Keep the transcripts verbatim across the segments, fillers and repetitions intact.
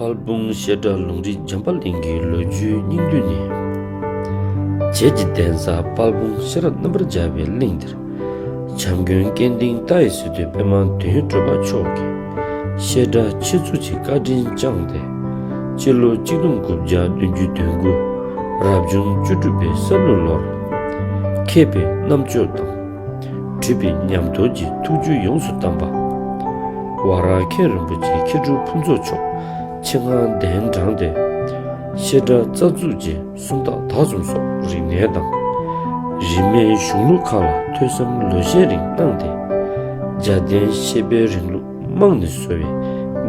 དཔལ་སྤུངས་བཤད་གྲྭ་ལུང་རིགས་འཇམ་དཔལ་གླིང་གི་ལོ་རྒྱུས་སྙིང་བསྡུས་ནས། བྱེས་ཀྱི་གདན་ས་དཔལ་སྤུངས་ཤེས་རབ་རྣམ་པར་རྒྱལ་བའི་གླིང་འདིར། བྱམས་མགོན་སྐལ་ལྡན་ཏཱའི་སི་ཏུ་པདྨ་དོན་གྲུབ་པ་མཆོག་གིས་བཤད་གྲྭ་ཆེད་འཛུགས་ཀྱི་བཀའ་དྲིན་བསྐྱངས་ཏེ། སྤྱི་ལོ་གཅིག་སྟོང་དགུ་བརྒྱ་བདུན་ཅུ་དོན་དགུ་རབ་བྱུང་བཅུ་དྲུག་པའི་ས་ལུག་ལོར། མཁས་པའི་རྣམ་དཔྱོད་དང་། གྲུབ་པའི་ཉམས་རྟོགས་ཀྱི་ཐུགས་རྒྱུད་ཡོངས་སུ་བལྟམས་པ། ཝ་ར་མཁན་རིན་པོ་ཆེ་མཁས་གྲུབ་ཕུན་ཚོགས་མཆོག་ཆེད་མངགས་གདན་དྲངས་ཏེ། བཤད་གྲྭ་རྩ་འཛུགས་ཀྱི་སུམ་རྟགས་དག་གསུམ་སོགས་རིག་གནས་དང་། རིས་མེད་གཞུང་ལུགས་ཁག་ལ་ཐོས་བསམ་ལོ་ཤས་རིང་གནང་སྟེ། རྒྱལ་བསྟན་བཤད་པའི་རིང་ལུགས་རྨང་ནས་བཟོ་བའི་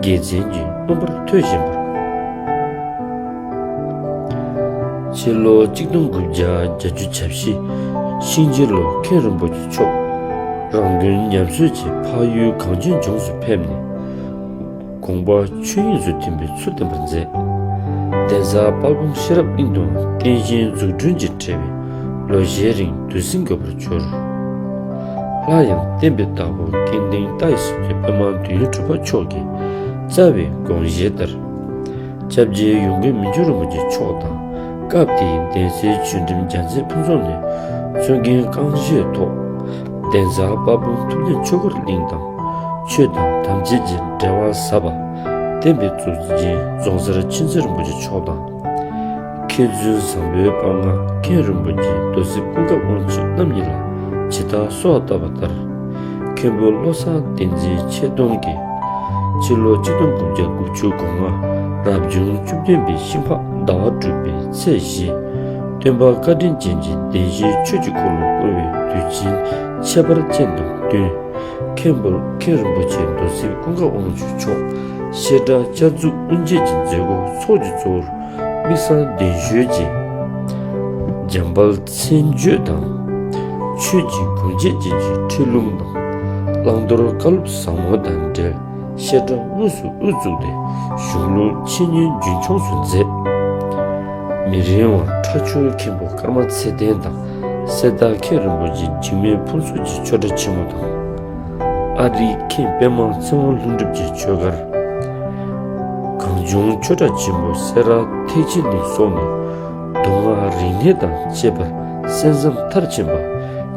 དགེ་མཚན་གྱི་སྣོན་པར་ཐོས་བཞིན་པར། ཕྱི་ལོ་གཅིག་སྟོང་དགུ་བརྒྱ་བརྒྱད་ཅུ་གྱ་བཞི་ཤིང་བྱི་ལོར་མཁན་རིན་པོ་ཆེ་མཆོག་རང་དགོན་ཉམས་གསོས་ཀྱིས་འཕགས་ཡུལ་གངས་ཅན་ལྗོངས་སུ་ཕེབས་ནས། དགོངས་པ་ཆོས་དབྱིངས་སུ་ཐིམ་པའི་ཚུལ་བསྟན་པར་མཛད། གདན་ས་དཔལ་སྤུངས་ཤེས་རབ་གླིང་དུའང་རྟེན་བཞེངས་འཛུགས་སྐྲུན་གྱི་འབྲེལ་བའི་ལོ་ཤས་རིང་འདུག་སེ་འགོད་པར་གྱུར། སླར་ཡང་བསྟན་པའི་བདག་པོ་སྐལ་ལྡན་ཏཱའི་སི་ཏུ་པདྨ་དོན་གྲུབ་པ་མཆོག་གིས་བསྩལ་བའི་དགོངས་བཞེད་ལྟར། སྐྱབས་རྗེ་ཡོངས་དགེ་མི་འགྱུར་རིན་པོ་ཆེ་མཆོག་དང་། སྐབས་དེའི་གདན་སའི་ཆོས་འབྲེལ་རྒྱལ་མཚན་ཕུན་ཚོགས་ནས་གཙོ་འགན་རྐང་བཞེས་ཐོག་གདན་ས་དཔལ་སྤུངས་ཐུབ་བསྟན་ཆོས་འཁོར་གླིང་དང་། ཆོས་དང་དམ་ཅན་གྱི་འབྲེལ་བ་ཟབ་པ། བསྟན་པའི་གཙུག་རྒྱན་རྫོང་སར་མཁྱེན་བརྩེ་རིན་པོ་ཆེ་མཆོག་དང་། མཁས་བཙུན་བཟང་པོའི་དཔའ་རྔ་མཁན་རིན་པོ་ཆེ་རྡོ་རྩེ་ཀུན་དགའ་དབང་ཕྱུག་རྣམ་གཉིས་ལ་ཇི་ལྟར་གསོལ་བ་བཏབ་པ་ལྟར། མཁན་པོ་བློ་བཟང་བསྟན་འཛིན་ཆེ་མཐོང་གིས། ཕྱི་ལོ་གཅིག་སྟོང་དགུ་བརྒྱ་དགུ་བཅུ་གོ་ལྔ་རབ་བྱུང་བཅུ་བདུན་པའི་ཤིང་ཕག་ཟླ་བ་དྲུག་པའི་ཚེས་བཞི། སྟོན་པ་བཀའ་དྲིན་ཅན་གྱི་བདེན་བཞིའི་ཆོས་ཀྱི་འཁོར་ལོ་བསྐོར་བའི་དུས་ཆེན་ཁྱད་པར་ཅན་དང་བསྟུན། མཁན་པོ་མཁན་རིན་པོ་ཆེ་རྡོ་རྩེ་ཀུན་དགའ་དབང་ཕྱུག་མཆོག་བཤད་གྲྭ་བསྐྱར་འཛུགས་དབུ་འབྱེད་ཀྱི་མཛད་སྒོ་ཚོགས་ཀྱི་གཙོ་བོར་དམིགས་བསལ་གདན་ཞུས་ཀྱིས། འཇམ་དཔལ་མཚན་བརྗོད་དང་། ཆོས་ཀྱི་གུང་རྒྱས་ཅན་གྱི་ཁྲིད་ལུང་དང་། བླང་དོར་བཀའ་སློབ་ཟབ་མོ་དང་འབྲེལ་བཤད་གྲྭ་དངོས་སུ་དབུ་བཙུགས་ཏེ་གཞུང་ལུགས་འཆད་ཉན་རྒྱུན་འཁྱོངས་སུ་མཛད། མི་རིང་བར་ཁྲ་ཆུ་མཁན་པོ་ཀརྨ་ཚེ་བརྟན་དང་གསེར་རྟ་མཁན་རིན་པོ་ཆེ་འཇིགས་མེད་ཕུན་ཚོགས་ཀྱི་ཆོས་གྲྭ་ཆེན་མོ་དང་། ཨ་རིག་མཁན་པད་མ་ཚེ་དབང་ལྷུན་གྲུབ་ཀྱི་ཆོས་སྒར། གངས་ལྗོངས་ཆོས་གྲྭ་ཆེན་མོ་སེ་ར་ཐེག་ཆེན་ནས་སོགས་ནས་མདོ་སྔགས་རིག་གནས་དང་བཅས་པར་གསན་བསམ་མཐར་ཕྱིན་པ།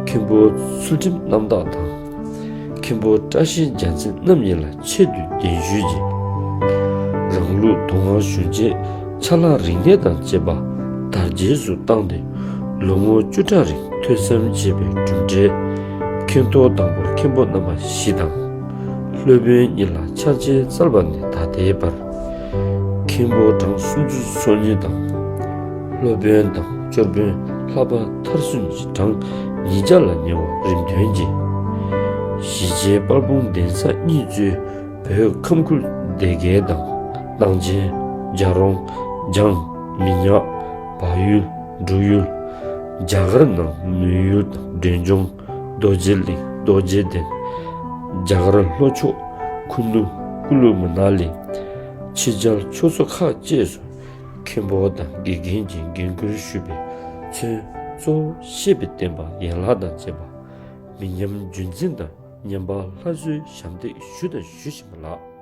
མཁན་པོ་ཚུལ་ཁྲིམས་རྣམ་དག་དང་། མཁན་པོ་བཀྲ་ཤིས་རྒྱལ་མཚན་རྣམ་གཉིས་ལ་ཆེད་དུ་གདན་ཞུས་ཀྱིས། རང་ལུགས་མདོ་སྔགས་གཞུང་ཆེན་ཕྱག་ལེན་རིག་གནས་དང་བཅས་པ་དར་རྒྱས་སུ་བཏང་སྟེ། ལོ་ངོ་བཅུ་ཕྲག་རིང་ཐོས་བསམ་བྱས་པའི་གྲུབ་འབྲས། མཁན་ཐོག་དང་པོ་མཁན་པོ་རྣམ་པ་བཞི་དང་། སློབ་དཔོན་གཉིས་ལ་ཕྱག་ཆེན་སྩལ་བ་ནས་ད་ལྟའི་བར། མཁན་པོ་གྲངས་སུམ་ཅུ་སོ་གཉིས་དང་། སློབ་དཔོན་དང་སྐྱོར་དཔོན་ལྷག་པ་མཐར་སོན་གྱི་གྲངས་ཉིས་བརྒྱ་ལ་ཉེ་བ་རིམ་ཐོན་གྱིས། གཞིས་བྱེས་དཔལ་སྤུངས་གདན་ས་གཉིས་གཙོས་བོད་ཁམས་ཁུལ་སྡེ་དགེ་དང་ནང་ཆེན། རྒྱལ་རོང་། འཇང་། མི་ཉག། བལ་ཡུལ། འབྲུག་ཡུལ། རྒྱ་གར་ནང་མོན་ཡུལ་དང་འབྲས་ལྗོངས། རྡོ་རྗེ་གླིང་། རྡོ་རྗེ་གདན། རྒྱ་གར་ལྷོ་ཕྱོགས་ཁུ་ནུ། ཀུ་ལུ་མ་ན་ལི། ཕྱི་རྒྱལ་ཕྱོགས་སོ་ཁག་བཅས་སུ་མཁན་པོ་དང་དགེ་རྒན་གྱིས་འགན་འཁུར་ཞུས་པས། ཚུན་གཙོ་བོ་བཤད་པའི་བསྟན་པ་ཡན་ལག་དང་བཅས་པ་མི་ཉམས་རྒྱུན་འཛིན་དང་ཉམས་པ་སླར་གསོའི་ཞབས་འདེགས་ཞུས་དང་ཞུ་བཞིན་པ་ལགས།